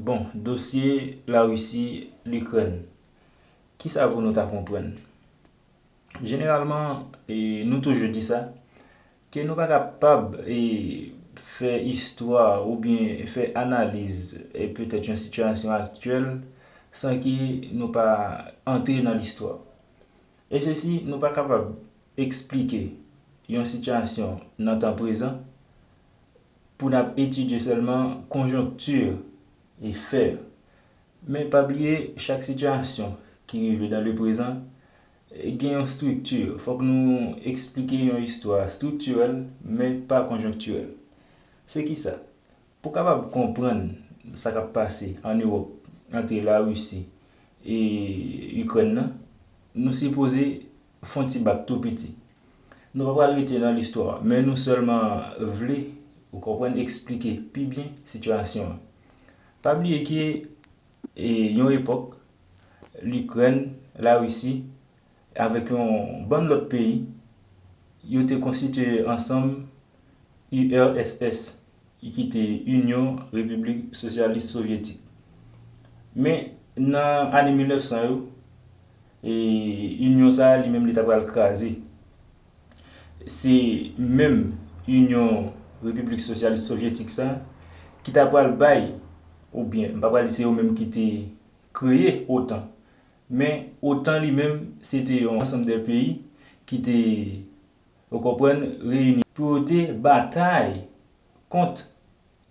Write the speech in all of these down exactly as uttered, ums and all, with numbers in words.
Bon, dosye Larisi, Likrèn. Kisa pou nou ta konprann? Jeneralman, e, nou toujou di sa, ke nou pa kapab, e, fè istwa oubyen fè analiz, e, petèt yon sitiyasyon aktyèl san ke nou pa antre nan listwa. E sesi, nou pa kapab eksplike yon sitiyasyon nan tan prezan pou n ap etidye sèlman konjonkti e fè. Men pa bliye, chak sitiyasyon ki rive dans le présent, e, gen yon estrikti. Fòk nou eksplike yon istwa estriktirèl, men pa konjonktirèl. Se kisa? Pou kapab konprann sa k ap pase ann Ewòp ant Larisi e Ikrèn nan, nou sipoze fè yon ti bak tou piti. Nou pa pral rete nan listwa, men nou sèlman vle, ou konprann, eksplike pi byen sitiyasyon an. Pa bliye ke, e, yon epòk, Likrèn, Larisi, avèk yon bann lòt peyi, yo te konstitye ansanm U R S S, ki te Inyon Repiblik Sosyalis Sovyetik. Men, nan ane mil nèf san yo, e, inyon sa a, li menm, li ta pral kraze. Se menm Inyon Repiblik Sosyalis Sovyetik sa a ki ta pral bay, oubyen, m pa pral di se yo menm ki te kreye OTAN, men OTAN li menm, se te yon ansanm de peyi ki te, ou konprann, reyini pou yo te batay kont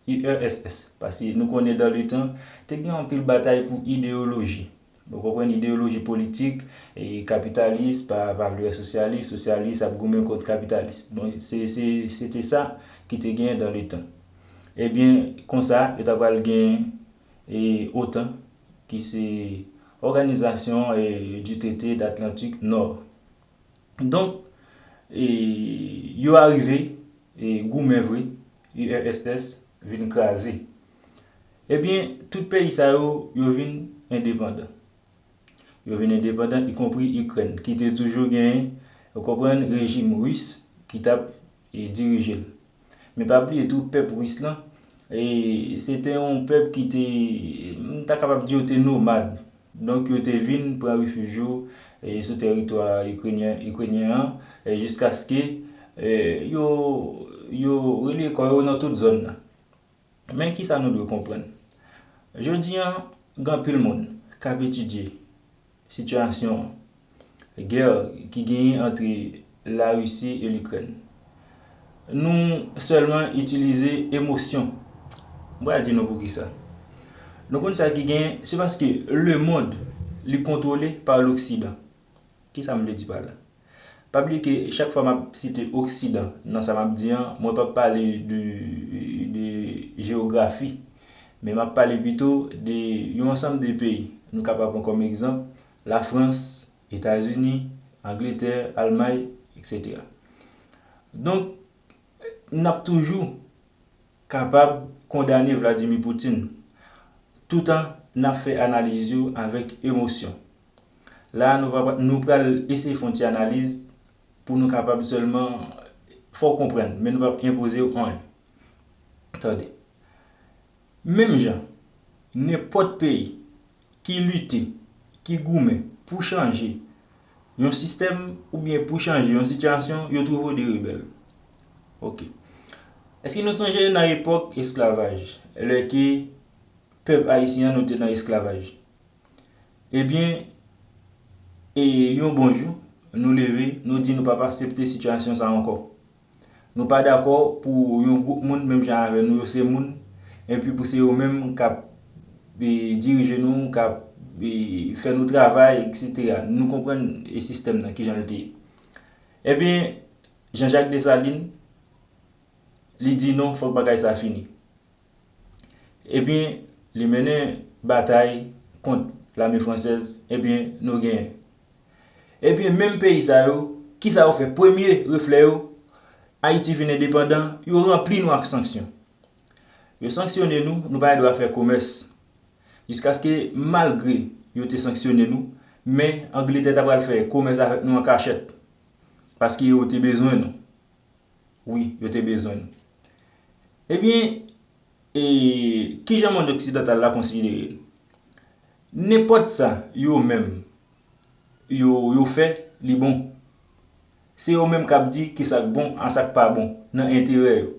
U R S S. Paske nou konnen dans le temps, te gen anpil batay pou ideyoloji. Ou konprann, ideyoloji politik, e kapitalis pa, pa vle wè sosyalis, sosyalis ap goumen kont kapitalis. Bon, se, se, se te sa ki te gen dans le temps. Ebyen, konsa, yo ta pral gen, e, OTAN, ki se Organisation, e, du Traité d'Atlantique Nord. Donk, e, yo arive, e, goumen vre, U R S S vin kraze. Ebyen, tout peyi sa yo, yo vin endepandan. Yo vin endepandan, ikonpri Ikrèn, ki te toujou genyen, ou konprann, rejim ris ki t ap, e, dirije l. Men pa bliye tou, pèp ris lan, e, se te yon pèp ki te, m ta kapab di yo te nomad. Donk, yo te vin pran refij yo, e, sou tèritwa ikrenyen, ikrenyen an, e, jiskaske, e, yo, yo rele kò yo nan tout zòn nan. Men kisa nou dwe konprann? Jodi a, gen anpil moun k ap etidye sitiyasyon gè ki genyen ant Larisi e Likrèn. Nou sèlman itilize emosyon. M pral di nou poukisa. Nou konn sa ki genyen, se paske lemonn, li kontwole pa Loksidan. Kisa m vle di pa la? Pa bliye ke chak fwa m ap site Oksidan nan sa m ap di an, mwen p ap pale de, de jewografi, men m ap pale pito de yon ansanm de peyi. Nou kapab pran kòm egzanp Lafrans, Etazini, Angletè, Almay, etsetera. Donk, n ap toujou kapab kondane Vladimir Putin, toutan n ap fè analiz yo avèk emosyon. La a, nou pa, nou pral eseye fè yon ti analiz pou nou kapab sèlman fè w konprann, men nou p ap enpoze w anyen. Tande. Menm jan, nenpòt peyi ki lite, ki goumen pou chanje yon sistèm oubyen pou chanje yon sitiyasyon, yo twouve w de rebèl. Oke. Èske nou sonje nan epòk esklavaj, lè ke pèp ayisyen an nou te nan esklavaj? Ebyen, e yon bon jou, nou leve, nou di nou p ap aksepte sitiyasyon sa a ankò. Nou pa dakò pou yon gwoup moun, menm jan avè nou, yo se moun, epi pou se yo menm k ap, e, dirije nou, k ap, e, fè nou travay, etsetera. Nou konprann, e, sistèm nan, kijan l te ye. Ebyen, Jean-Jacques Dessalines, li di non, fòk bagay sa fini. Ebyen, li mennen batay kont lame fransèz, ebyen, nou genyen. Ebyen, menm peyi sa yo, kisa yo fè? Premye reflè yo, Ayiti vin endepandan, yo ranpli nou ak sanksyon. Yo sanksyone nou, nou pa gen dwa fè komès. Jiskaske, malgre yo te sanksyone nou, men Angletè ta pral fè komès avèk nou an kachèt. Paske yo te bezwen nou. Wi, yo te bezwen nou. Ebyen, E kijan mond oksidantal la konsidere l? Nenpòt sa yo menm yo, yo fè, li bon. Se yo menm k ap di ki sa k bon a sa k pa bon nan enterè yo.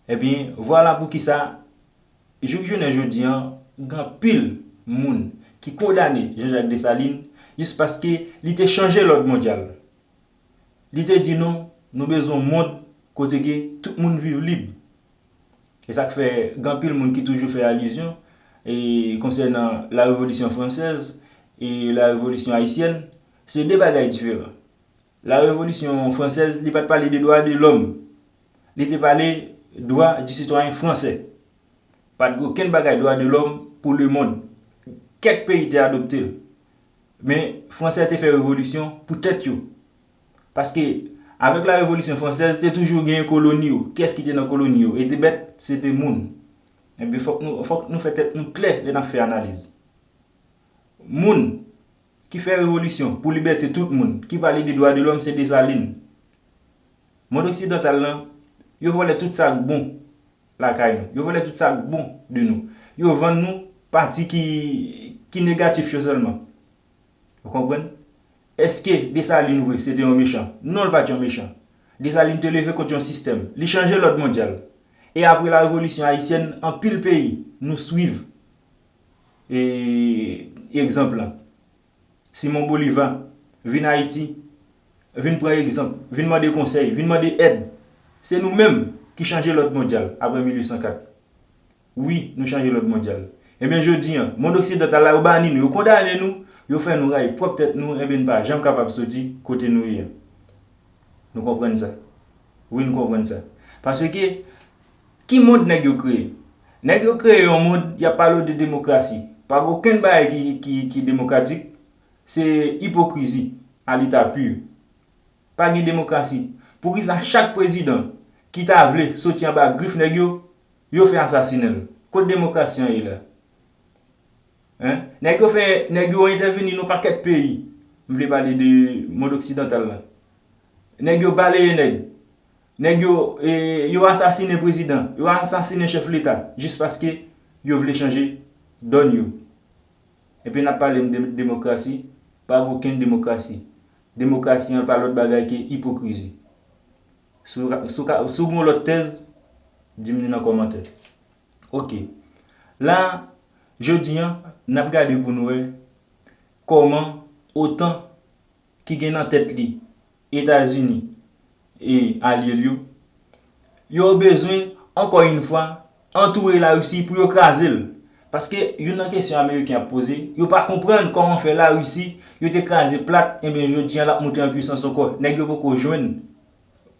Ebyen, vwala poukisa, jouk jounen jodi an, gen anpil moun ki kondane Jean-Jacques Dessalines jis paske li te chanje lòd mondyal. Li te di nou, nou bezwen yon mond kote ke tout moun viv lib. E sa k fè gen anpil moun ki toujou fè alizyon e konsènan la Révolution française e la Révolution haïtienne, se de bagay diferan. La Révolution française, li pa t pale de dwa de lòm. Li te pale dwa di sitwayen fransè. Pa t gen okenn bagay dwa de lòm pou lemonn. Kèk peyi te adopte l. Men, Fransè te fè revolisyon pou tèt yo. Paske, avèk la Révolution française, te toujou gen koloni yo. Kiyès ki te nan koloni yo? E te bèt, se te moun. Ebyen, fòk nou, fòk nou fè tèt nou klè lè n ap fè analiz. Moun ki fè revolisyon pou libète tout moun, ki pale de dwa de lòm, se Desalin. Mond oksidantal lan, yo vòlè tout sa k bon lakay nou. Yo vòlè tout sa k bon de nou. Yo vann nou pati ki, ki negatif yo sèlman. Ou konprann? Èske Desalin vre, se te yon mechan? Non, l pa t yon mechan. Desalin te leve kont yon sistèm. Li chanje lòd mondyal. E apre la Révolution haïtienne, anpil peyi nou swiv e, egzanp lan. Simon Bolivar vin Ayiti, vin pran egzanp, vin mande konsèy, vin mande èd. Se nou menm ki chanje lòd mondyal apre mil uit san kat. Wi, nou chanje lòd mondyal. Ebyen, jodi an, mond oksidantal la, yo bani nou, yo kondane nou, yo fè nou rayi pwòp tèt nou, ebyen, n pa janm kapab soti kote nou ye an. Nou konprann sa? Wi, nou konprann sa. Paske, ki mond nèg yo kreye? Nèg yo kreye yon mond, y ap pale w de demokrasi. Pa gen okenn bagay ki, ki, ki demokratik, se ipokrizi a leta pi. Pa gen demokrasi. Poukisa chak prezidan ki ta vle soti anba grif nèg yo, yo fè asasinen l? Kot demokrasi an ye la? Hein? Nèg yo fè, nèg yo entèveni nan pakèt peyi. M vle pale de mond oksidantal la. Nèg yo baleye nèg. Nèg yo, e, yo asasinen prezidan. Yo asasinen chèf leta. Jis paske yo vle chanje dòn yo. Epi n ap pale m de demokrasi. Pa gen okenn demokrasi. Demokrasi an pa lòt bagay ke ipokrizi. Si w ka, si w ka, si w gen yon lòt tèz, di m li nan kòmantè. Ok. La, jodi an, n ap gade pou nou wè kòman OTAN ki gen nan tèt li Etazini e alye l yo, yo bezwen, ankò yon fwa, antoure Larisi pou yo kraze l. Paske youn nan kesyon ameriken ap poze, yo pa konprann kòman fè Larisi, yo te kraze plat, ebyen jodi an l ap moute an pwisans ankò. Nèg yo poko jwenn,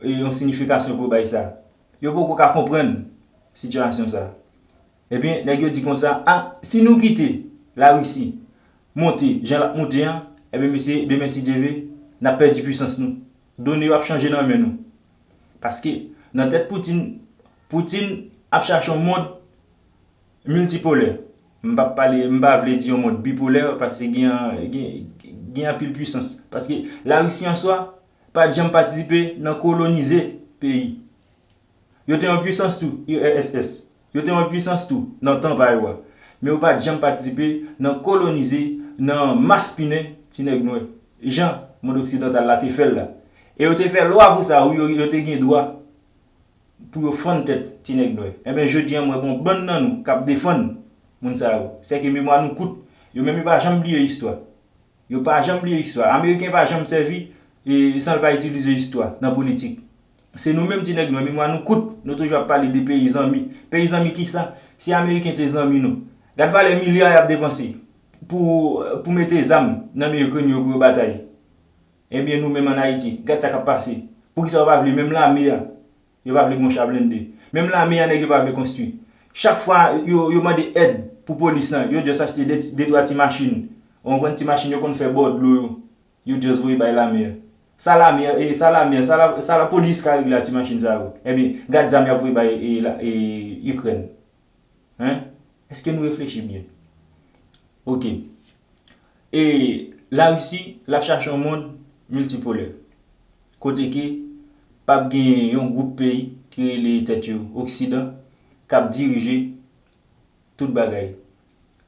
e, yon siyifikasyon pou bay sa. Yo poko ka konprann sitiyasyon sa. Ebyen, nèg yo di konsa, a, si nou kite Larisi monte jan l ap monte an, ebyen, mesye, demen, si Dye vle, n ap pèdi pwisans nou. Done yo ap chanje nan men nou. Paske, nan tèt Putin, Putin ap chache yon mond miltipolè. M p ap pale, m pa vle di yon mond bipolè, paske gen, gen, gen anpil pwisans. Paske Larisi an swa pa t janm patisipe nan kolonize peyi. Yo te yon pwisans tou, U R S S. Yo te yon pwisans tou, nan tan pa yo a. Men yo pa t janm patisipe nan kolonize, nan maspinen ti nèg nwè. Jan mond oksidantal la te fè l la. E yo te fè lwa pou sa, wi, yo, yo te gen dwa pou yo fann tèt ti nèg nwè. Enben, jodi an, mwen gen yon bann nan nou k ap defann moun sa yo. Sèke memwa nou kout. Yo menm yo pa janm bliye istwa. Yo pa janm bliye istwa. Ameriken pa janm sèvi, e, san l pa itilize istwa nan politik. Se nou menm ti nèg nwè, memwa nou kout, nou toujou ap pale de peyi zanmi. Peyi zanmi kisa? Si Ameriken te zanmi nou, gad valè milya y ap depanse pou, pou mete zam nan men Ikren yo pou yo batay. Ebyen, nou menm ann Ayiti, gad sa k ap pase. Poukisa yo pa vle menm lame a? Yo pa vle gen yon cha blende. Menm lame a, nèg yo pa vle konstwi. Chak fwa yo, yo mande èd pou polis lan, yo just achte de, de twa ti machin. Ou konprann, ti machin yo konn fè bò dlo yo. Yo just voye bay lame a. Sa lame a, e, sa lame a, sa la, sa lapolis ka regle a ti machin sa yo? Ebyen, gad zam y ap voye bay, e, la, e, Ikrèn. Hein? Èske nou reflechi byen? Ok. E Larisi, l ap chache yon mond miltipolè. Kote ke p ap gen yon gwoup peyi ki rele tèt yo Oksidan, k ap dirije tout bagay.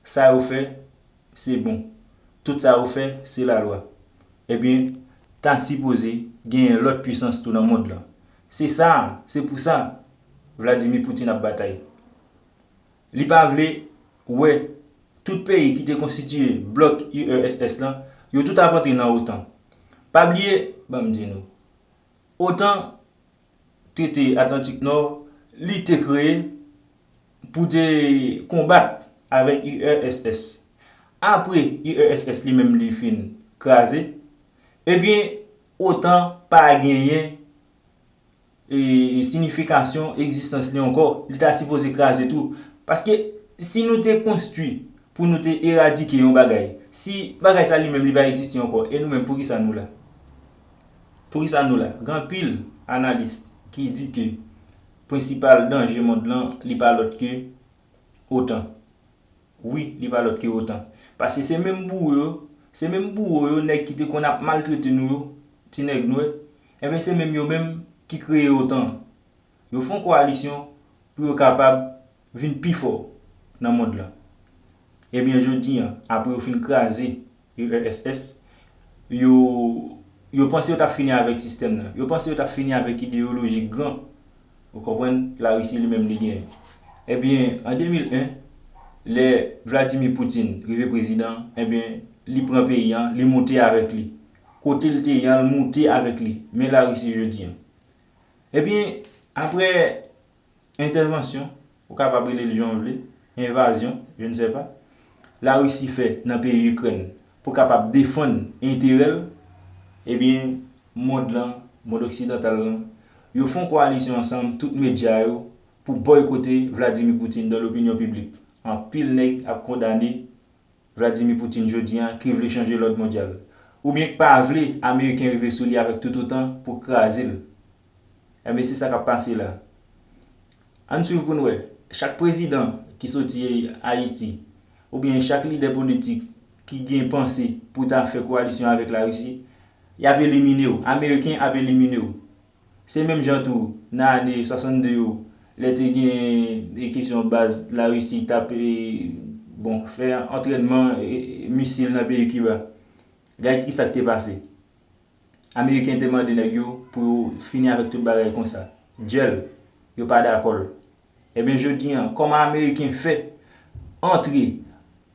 Sa yo fè, se bon. Tout sa yo fè, se lalwa. Ebyen, ta sipoze genyen lòt pwisans tou nan mond lan. Se sa, se pou sa Vladimir Putin ap batay. Li pa vle wè tout peyi ki te konstitiye blòk U R S S lan, yo tout ap antre nan otan. Pa bliye, ban m di nou, otan, Trete Atlantik Nò, li te kreye pou te konbat avèk U R S S. Apre U R S S li menm li fin kraze, ebyen, otan pa genyen e, siyifikasyon egzistans li ankò. Li ta sipoze kraze tou. Paske si nou te konstwi pou nou te eradike yon bagay, si bagay sa li menm li pa egziste ankò, e nou menm poukisa nou la? Poukisa nou la? Gen anpil analis ki di ke prensipal danje mond lan, li pa lòt ke otan. Wi, li pa lòt ke otan. Paske se menm bouwo yo, se menm bouwo yo, nèg ki te konn ap maltrete nou yo, ti nèg nwè, enben se menm yo menm ki kreye otan. Yo fè yon kowalisyon pou yo kapab vin pi fò nan mond lan. Ebyen, jodi an, apre yo fin kraze U R S S, yo, yo panse yo t ap fini avèk sistèm nan. Yo panse yo t ap fini avèk ideyoloji gran, ou konprann, Larisi li menm li genyen. Ebyen, an de mil en, lè Vladimir Putin rive prezidan, ebyen, li pran peyi an, li moute avèk li. Kote l te ye an, l moute avèk li. Men Larisi jodi an. Ebyen, apre entèvansyon, ou kapab rele l jan w vle, envazyon, je ne sais pas, Larisi fè nan peyi Ikrèn pou kapab defann enterè l, ebyen, mond lan, mond oksidantal lan, yo fè yon kowalisyon ansanm, tout medya yo, pou bòykote Vladimir Putin dans l'opinion publique. Anpil nèg ap kondane Vladimir Putin jodi an ki vle chanje lòd mondyal, oubyen k pa vle Ameriken rive sou li avèk tout otan pou kraze l. Enben, se sa k ap pase la. Ann swiv pou n wè. Chak prezidan ki soti Ayiti, oubyen chak lidè politik ki gen panse pou ta fè kowalisyon avèk Larisi, y ap elimine w. Ameriken ap elimine w. Se menm jan tou, nan ane swasannde yo, lè te gen, e, kesyon baz Larisi t ap, e, bon, fè antrènman, e, misil nan peyi Kiba. Gade ki sa k te pase. Ameriken te mande nèg yo pou yo fini avèk tout bagay konsa. Dyèl, yo pa dakò l. Ebyen, jodi an, kòman Ameriken fè antre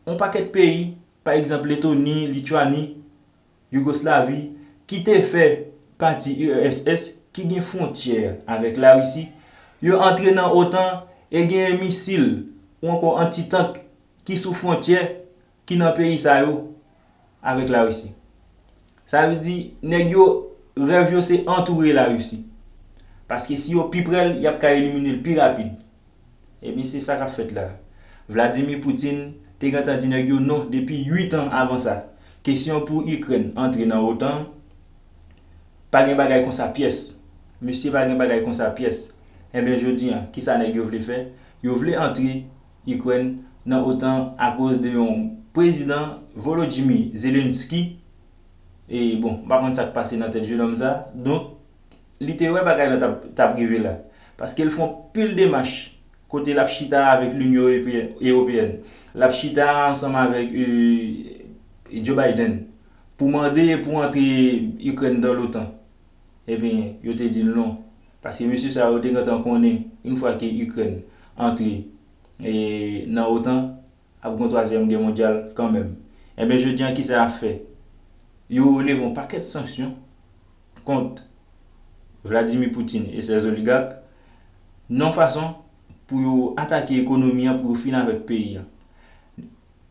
yon pakèt peyi, pa egzanp, Letoni, Lityani, Yougoslavi, ki te fè pati U R S S, ki gen fwontyè avèk Larisi, yo antre nan otan e gen misil ou ankò antitank ki sou fwontyè ki nan peyi sa yo avèk Larisi. Sa vle di, nèg yo, rèv yo se antoure Larisi. Paske si yo pi pre l, y ap ka elimine l pi rapid. Ebyen, se sa k ap fèt la. Vladimir Putin te gentan di nèg yo non depi uit an avan sa. Kesyon pou Ikrèn antre nan otan, pa gen bagay konsa pyès. Mesye, pa gen bagay konsa pyès. Ebyen, jodi an, kisa nèg yo vle fè? Yo vle antre Ikrèn nan otan akoz de yon prezidan, Volodymyr Zelensky. E bon, m pa konn sa k pase nan tèt jenòm sa. Donk, li te wè bagay lan t ap, t ap rive la. Paske l fè yon pil demach kote l ap chita avèk Linyon Ewopeyèn, Ewopeyèn. L ap chita ansanm avèk, e, Joe Biden pou mande pou antre Ikrèn nan otan. Ebyen, yo te di l non. Paske mesye sa yo te gentan konnen, yon fwa ke Ikrèn antre, e, nan otan, ap gen yon twazyèm gè mondyal kanmenm. Ebyen, jodi an, kisa y ap fè? Yo leve yon pakèt sanksyon kont Vladimir Putin e sè oligak, nan yon fason pou yo atake ekonomi an, pou yo fini avèk peyi an.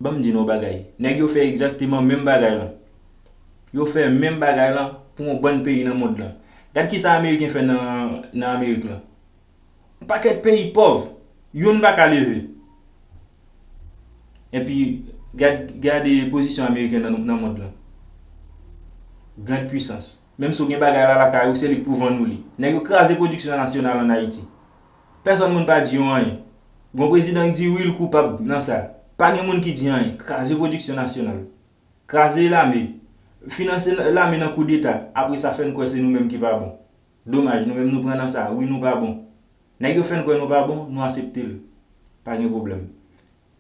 Ban m di nou yon bagay. Nèg yo fè egzakteman menm bagay lan. Yo fè menm bagay lan pou yon bann peyi nan mond lan. Gad kisa Ameriken fè nan, nan Amerik lan. Yon pakèt peyi pòv, youn pa ka leve. Epi, gad, gade pozisyon Ameriken nan, nan mond lan. Grand pwisans. Menm si w gen bagay la lakay ou, se li k pou vann ou li. Nèg yo kraze pwodiksyon nasyonal ann Ayiti. Pèsòn moun pa di yo anyen. Gon prezidan ki di wi, l koupab nan sa. Pa gen moun ki di anyen. Kraze pwodiksyon nasyonal. Kraze lame. Finanse lame nan koudeta. Apre sa, fè n kwè se nou menm ki pa bon. Domaj, nou menm nou pran nan sa. Wi, nou pa bon. Nèg yo fè n kwè nou pa bon, nou aksepte l. pa gen pwoblèm.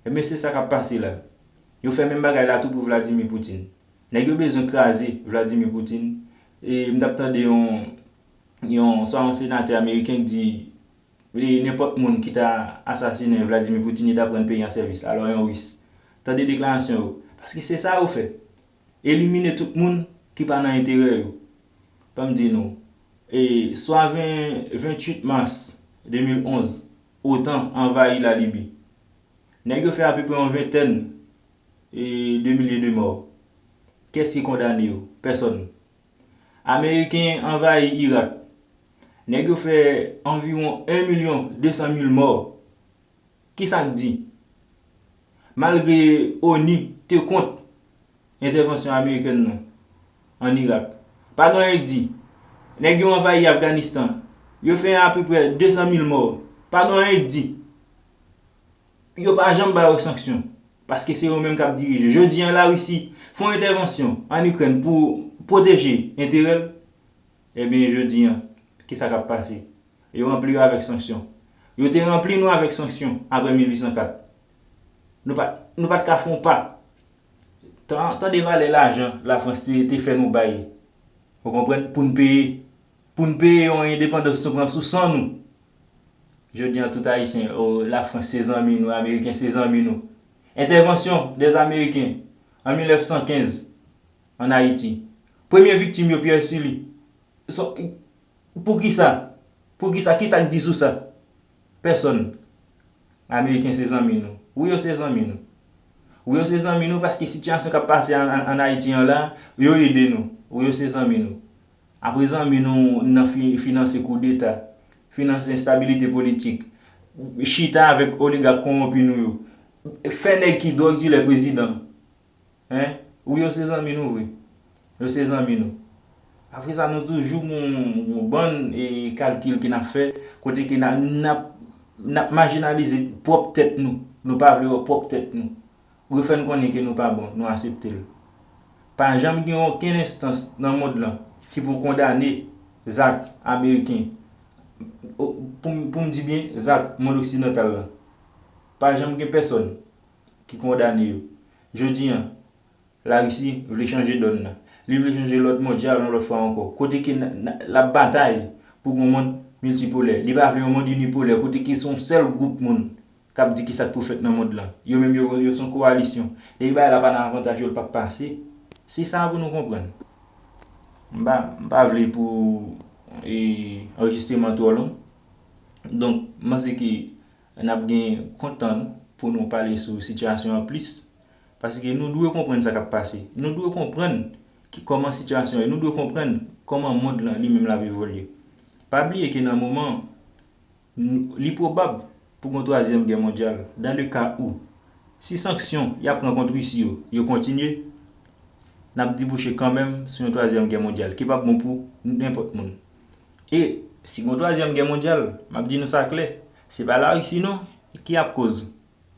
Ebyen, se sa k ap pase la. Yo fè menm bagay la tou pou Vladimir Putin. Nèg yo bezwen kraze Vladimir Putin. E m t ap tande yon, yon, swa yon senatè ameriken ki di, e nenpòt moun ki ta asasinen Vladimir Putin, li ta ap rann peyi an sèvis. Alò, yon Ris. Tande deklarasyon yo. Paske se sa yo fè. Elimine tout moun ki pa nan enterè yo. Ban m di nou, e, swa ven, venntuit mas de mil onz, OTAN anvayi Lalibi. Nèg yo fè apeprè yon ventèn, e, de milye de mò. Kiyès ki kondane yo? Pèsòn. Ameriken anvayi Irak. Nèg yo fè anviwon en milyon de san mil mò. Kisa k di? Malgre ONU te kont entèvansyon amerikèn nan ann Irak, pa gen anyen k di. Nèg yo anvayi Afganistan. Yo fè apeprè de san mil mò. Pa gen anyen k di. Yo pa janm ba yo sanksyon. Paske se yo menm k ap dirije. Jodi an, Larisi fè yon entèvansyon ann Ikrèn pou pwoteje enterè l. Ebyen, jodi an, kisa k ap pase? Yo ranpli yo avèk sanksyon. Yo te ranpli nou avèk sanksyon apre mil uit san kat. Nou pa, nou pa t ka fè yon pa. Tan-, tande valè lajan Lafrans te, te fè nou bay. Ou konprann? Pou n peye. Pou n peye yon endepandans nou pran sou san nou. Jodi an, tout Ayisyen, o, Lafrans se zanmi nou, Ameriken se zanmi nou. Entèvansyon dèz Ameriken an mil nèf san kenz ann Ayiti. Premye viktim yo, Pierre Sully. So, poukisa? Poukisa? Kisa k di sou sa? Pèsòn. Ameriken se zanmi nou. Wi, yo se zanmi nou. Wi, yo se zanmi nou paske sitiyasyon k ap pase an, an, ann Ayiti an la, yo ede nou. Wi, yo se zanmi nou. Apre zanmi nou nan fi-, finanse koudeta, finanse enstabilite politik, chita avèk oligak kowonpi nou yo, fè nèg ki dwòg dilè prezidan. Hein? Wi, yo se zanmi nou vre. Yo se zanmi nou. Apre sa, nou toujou gon, gon bann, e, kalkil ke n ap fè, kote ke n a, n ap, n ap majinalize pwòp tèt nou. Nou pa vle wè pwòp tèt nou. Yo fè n konnen ke nou pa bon, nou aksepte l. Pa janm gen okenn enstans nan mond lan ki pou kondane zak ameriken, o, pou m, pou m di byen, zak mond oksidantal la. Pa janm gen pèsòn ki kondane yo. Jodi an, Larisi vle chanje dòn nan. Li vle chanje lòd mondyal yon lòt fwa ankò. Kote ke n, n, l ap batay pou gon mond miltipolè. Li pa vle yon mond inipolè, kote ke se yon sèl gwoup moun k ap di kisa k pou fèt nan mond lan. Yo menm yo, yo se yon kowalisyon. Depi bagay la pa nan avantaj yo, l p ap pase. Se sa pou nou konprann. M pa, m pa vle pou, e, anrejistreman twò long. Donk, m panse ke n ap gen kontan nou pou nou pale sou sitiyasyon an plis. Paske nou dwe konprann sa k ap pase. Nou dwe konprann ki, kòman sitiyasyon ye. Nou dwe konprann kòman mond lan li menm l ap evolye. Pa bliye ke nan moman an, n, li pwobab pou gon twazyèm gè mondyal. Dans le cas où, si sanksyon y ap pran kont Risi yo, yo kontinye, n ap debouche kanmenm sou yon twazyèm gè mondyal ki p ap bon pou nenpòt moun. E si gon twazyèm gè mondyal, m ap di nou sa klè, se pa Larisi non ki ap koz,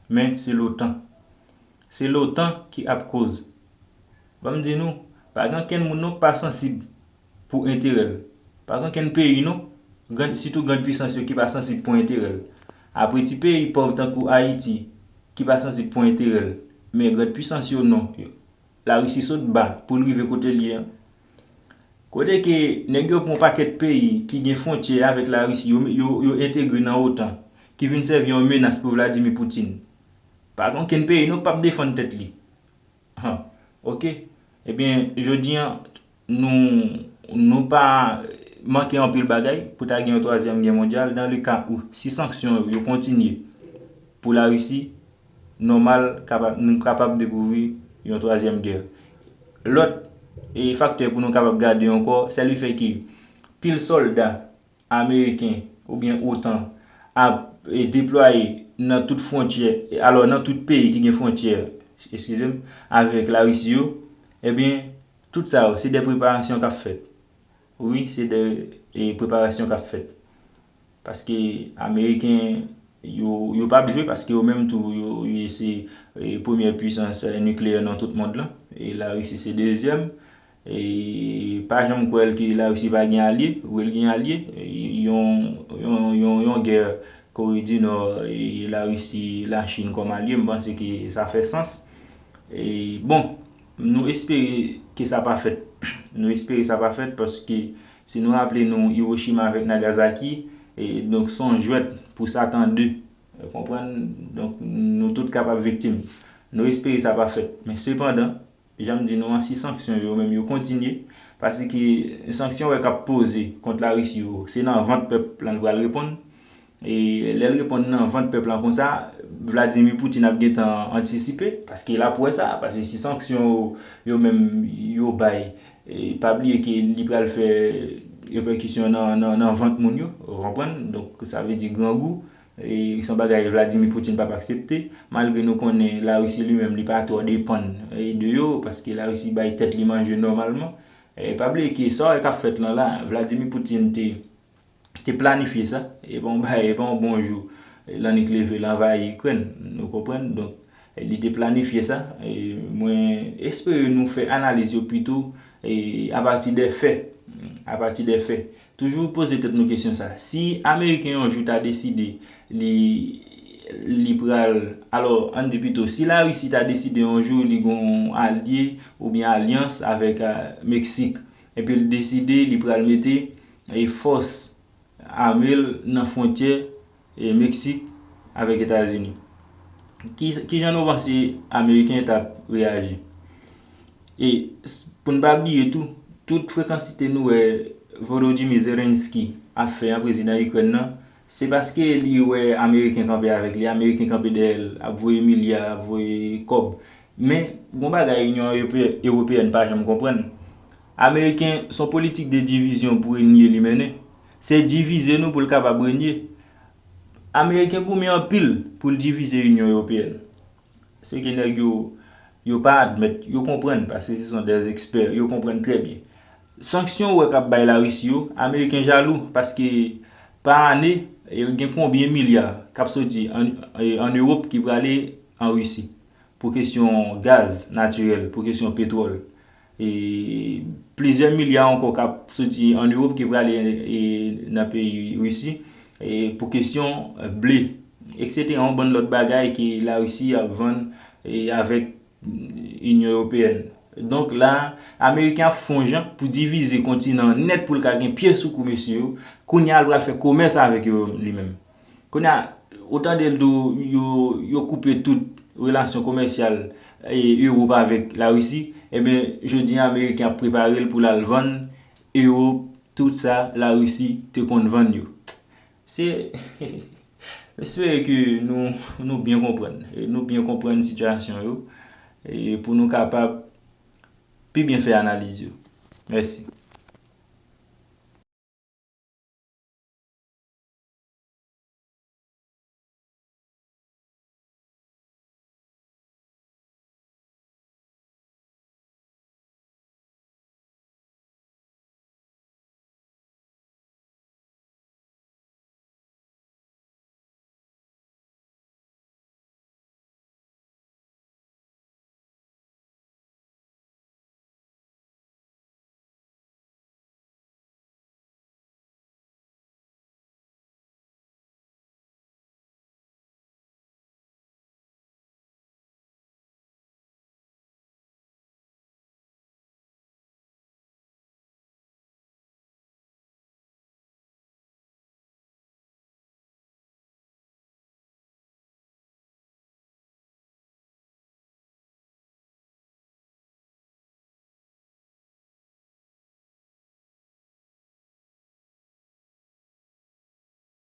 men se l'OTAN. Se l'OTAN ki ap koz. Ban m di nou, pa gen okenn moun non k pa sansib pou enterè l. Pa gen okenn peyi non, grann, sitou grann pisans yo ki pa sansib pou enterè l. Apre ti peyi pòv tankou Ayiti ki pa sansib pou enterè l, men grann pisans yo non. Larisi sot ba pou l rive kote l ye an. Kote ke nèg yo pran yon pakèt peyi ki gen fwontyè avèk Larisi, yo, yo, yo entegre nan OTAN, ki vin sèvi yon menas pou Vladimir Putin. Pa gen okenn peyi non k p ap defann tèt li. Han, oke. Ebyen, jodi an, nou, nou pa manke anpil bagay pou ta gen yon twazyèm gè mondyal, dans le cas où, si sanksyon yo, yo kontinye pou Larisi, nòmal, kapa-, nou kapab dekouvri yon twazyèm gè. Lòt, e, faktè pou nou kapab gade ankò, se lefè ke pil sòlda ameriken oubyen OTAN ap, e, deplwaye nan tout fwontyè, alò, nan tout peyi ki gen fwontyè, eskize m, avèk Larisi yo, ebyen, tout sa yo, se de preparasyon k ap fèt. Wi, se de, e, preparasyon k ap fèt. Paske ameriken yo, yo p ap jwe, paske yo menm tou, yo, yo se, e, premyè pwisans, e, nikleyè nan tout mond lan. E Larisi se dezyèm. E pa janm kwè l ke Larisi pa gen alye, wi l gen alye. E yon, yon, yon, yon gè Kore di Nò, e Larisi, Lachin kòm alye, m panse ke sa fè sans. E, bon, nou espere ke sa pa fèt. Nou espere sa pa fèt paske si nou raple nou Hiroshima avèk Nagasaki, e, donk se yon jwèt pou Satan de. Ou konprann? Donk nou tout kapab viktim. Nou espere sa pa fèt. Men sepandan, jan m di nou an, si sanksyon yo menm yo kontinye, paske sanksyon wè k ap poze kont Larisi yo, se nan vant pèp lan l pral reponn. E lè l reponn nan vant pèp lan konsa, Vladimir Putin ap gentan antisipe, paske l ap wè sa, paske si sanksyon yo, yo menm yo bay, e pa bliye ke li pral fè repèkisyon nan, nan, nan vant moun yo, ou konprann? Donk sa vle di grangou, e se yon bagay Vladimir Putin p ap aksepte, malgre nou konnen Larisi li menm li pa twò depann, e, de yo, paske Larisi bay tèt li manje nòmalman. E pa bliye ke sa w wè k ap fèt lan la, Vladimir Putin te, te planifye sa, e pa yon bagay, e pa yon bon jou, e, l annik leve, l anvayi Ikrèn, nou konprann? Donk, e, li te planifye sa, e mwen espere nou fè analiz yo pito, e, apati de fè, apati de fè. Toujou poze tèt nou kesyon sa. Si Ameriken yon jou ta deside li, li pral, alò, ann di pito, si Larisi ta deside yon jou li gon alye oubyen alyans avèk, a, Meksik, epi l deside li pral mete, e, fòs ame l nan fwontyè, e, Meksik avèk Etazini, ki, kijan nou panse Ameriken t ap reyaji? E s-, pou n pa bliye tou, tout frekansite nou wè Volodymyr Zelensky ap fè an prezidan Ikrèn nan, se paske li wè Ameriken kanpe avèk li, Ameriken kanpe dèyè l, ap voye milya, ap voye kòb. Men, gon bagay Inyon Ewope-, Ewopeyèn pa janm konprann. Ameriken, se yon politik de divizyon pou renye li mennen. Se divize nou pou l kapab renye. Ameriken goumen anpil pou l divize Inyon Ewopeyèn. Se ke nèg yo, yo pa admèt, yo konprann, paske se son dè ekspè, yo konprann trè byen. Sanksyon ou wè k ap bay Larisi yo, Ameriken jalou, paske pa ane, e, gen konbyen milya k ap soti an, e, an Ewòp ki prale an Risi pou kesyon gaz natirèl, pou kesyon petwòl. E plizyè milya ankò k ap soti an Ewòp ki prale, e, nan peyi Risi, e, pou kesyon, e, ble, etsetera, yon bann lòt bagay ke Larisi ap vann, e, avèk Inyon Ewopeyèn. Donk la, Ameriken ap fè yon jan pou divize kontinan an nèt pou l ka gen pye sou kou mesye yo. Kounye a, l pral fè komès avèk yo li menm. Kounye a, ou tande l di w yo, yo koupe tout relasyon komèsyal, e, Ewòp avèk Larisi, ebyen, jodi a, Ameriken ap prepare l pou l al vann Ewòp tout sa Larisi te konn vann yo. Se, m espere ke nou, nou byen konprann, e nou byen konprann sitiyasyon yo, e pou nou kapab pi byen fè analiz yo. Mèsi.